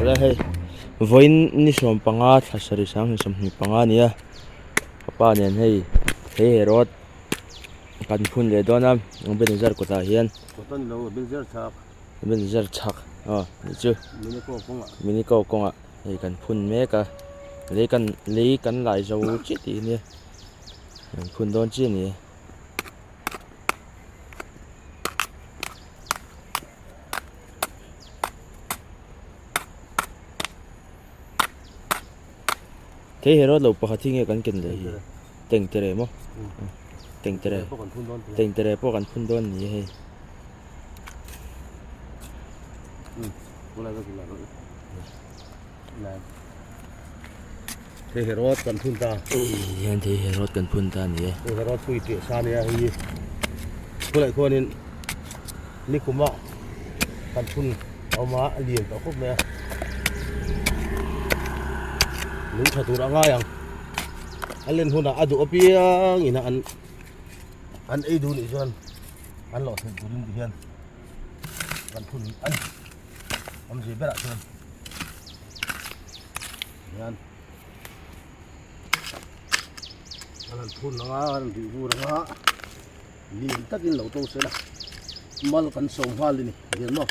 Awle hei vawiin ni 15 thla sarih sang 25 a ni a ka pa nen hei thei he rawt kan phun leh dawn a Ebenezer kawtah hian Kawt a ni lo Ebenezer chhak Ebenezer chhak aw nih chu Minico kawngah Minico kawngah hei kan phun mek a lei kan lei kan lai zo chiah tih hi nia kan phun dawn chiah a ni e. Thei he rawt lo pakhat hi nge kan ken leh hi tengtere maw tengtere tengtere pawh kan phun dawn ni hei. Thei he rawt kan phun ta. Hian thei he rawt kan phun ta a ni e. Thei he rawt pui tih sa nia hei hi. Khulai khuanin nikuma kan phun a awm a, a lian tawh khawp mai a. Lung tha tur a ngai ang. A len hunah a duh apiang ina an an ei duh nih chuan an lawh theih turin ti hian kan phun a ni. Awmzia berah chuan hian an han phun anga an han rih vur anga lian takin lo to sela mal kan sawm nghal a ni lian maw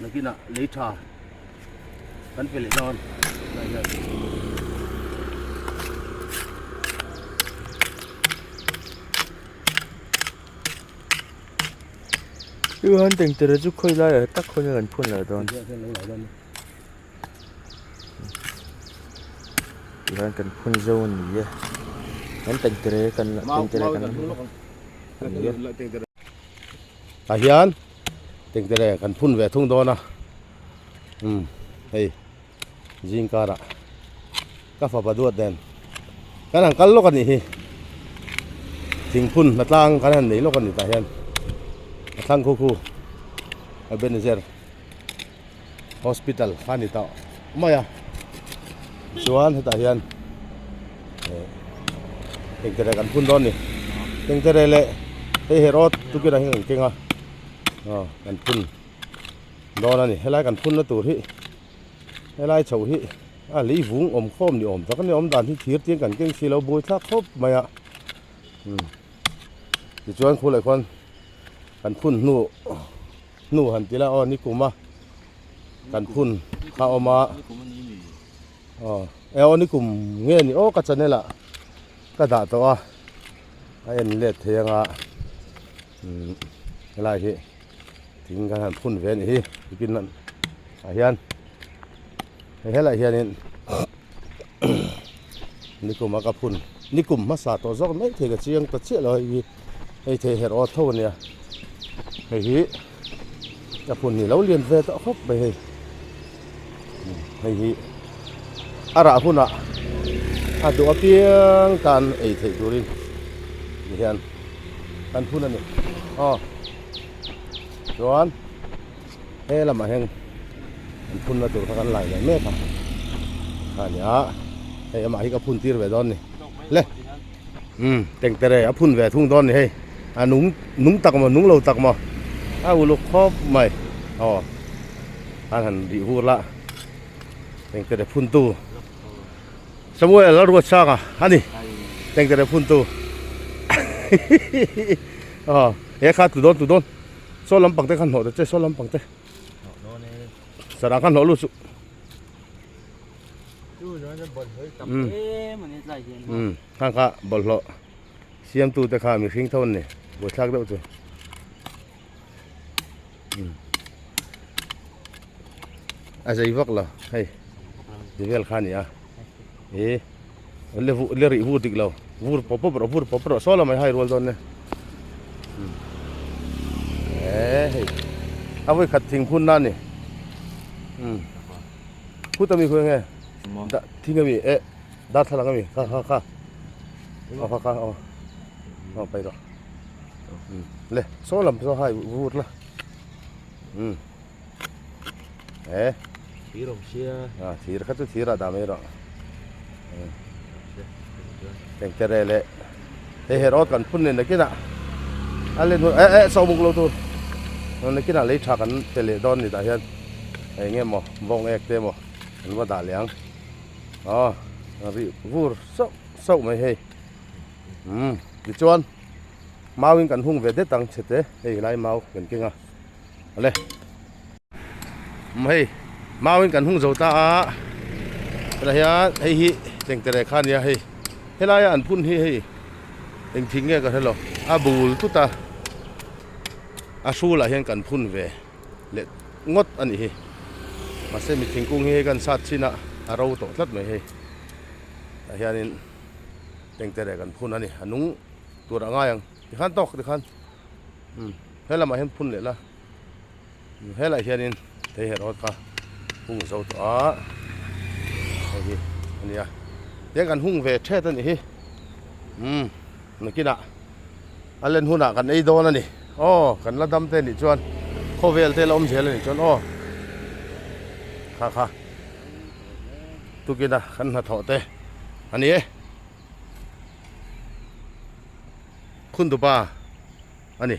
nakinah lei tha kan pe leh dawn tunah hian. Chu han tengtere chu khawi lai ah tak khawi kan phun leh dawn tihian kan phun zo a ni e kan tengtere kan tengtere kan ani e. Tah hian tengtere kan phun ve thung dawn a umm hei zing karah ka fapa duat nen kan han kal lawk a nih hi thingphun hnatlang kan han nei lawk a ni tah hian a thlang khu khu Ebenezer hospital kha a ni tawh mai a chuan hetah hian eh tengtere kan phun dawn a ni tengtere leh hei herawt tukirah hian kan keng a aw kan phun dawn a ni helai kan phun na tur hi helai chho hi a lei vung awm khawm ni awm tak a ni awm dan hi thir te kan keng si lo buai thlak khawp mai a umm tichuan khuleh khuan kan phun hnu hnu han ti la aw nikum a kan phun kha awm a aw e aw nikum nge ni aw ka channel ah ka dah tawh a a en let thei anga umm helai hi. Thing kan han phun ve a nih hi tikin ah hian hei helaiah hianin nikum a ka phun nikum hmasa tawh zawk mai thei ka chiang ta chiah lo hei hi hei thei herh awt tho a nia hei hi ka phun hi lo lian ve tawh khawp mai hei hei hi a rah hunah a duh apiang tan ei theih turin ti hian kan phun a ni aw. Chuan he lamah hian an phunna tur kha kan lai leh mek a a nia hei amah hi ka phun tir ve dawn ni le um tengtere a phun ve thung dawn ni hei a nung nung tak maw nung lo tak maw a uluk khawp mai aw an han rih hur la tengtere phun tu Samuel a ruat sang a ani tengtere phun tu aw. He kha tu dawn tu dawn saw lampang te kha hnawh ta che saw lampang te sarah kha hnawh lut suh um khang kha bawlhhlawh siamtu te kha mihring tho an ni buaithlak deuh chu um a zei vak lo hei ti vel kha a ni a ih Le vu le rih vur dik lo vur pawp pawp rawh vur pawp rawh saw lamah i hai rual dawn nia eh hei a vawi khat thing phun na a ni umm phut ami khawi nge dah thing ami eh darthlalang ami kha kha kha aw kha kha aw aw paih rawh umm le saw lam saw hai vur la umm eh thir awm sia a thir kha chu thir ah dah mai rawh engte re leh hei herawt kan phun nen nakinah a len hun eh eh sawmuk lo tur. Nakinah lei tha kan pe leh dawn ni tah hian eng nge maw bawng ek te emaw kan va dah leh ang aw a rih vur sauh sauh mai hei umm tichuan mau in kan hung ve det ang chhe te hei helai mau kan keng a awle umm hei mau in kan hung zo ta a tunah hian hei hi tengtere kha a nia hei helaia an phun hi hei engthing nge ka hrelo a bul tut a. A hrulah hian kan phun ve leh ngawt a nih hi. Mahse mi thingkung hi hei kan sat chin a, a ro tawh tlat mai hei. Tah hianin tengtere kan phun a ni. A nung tur a ngai ang. Tikhan tawk tikhan umm he lamah hian phun leh la. Helaiah hianin theiherawt kha hung zo tawh a, hei hi a nia. Tiang kan hung ve thet a nih hi. Umm nakinah. A len hunah kan ei dawn a ni. Aw, kan la dam te nih chuan khawvel te la awm zel a nih chuan aw. Kha kha. Tukina kan hnathawh te a ni e. Khundupa a ni.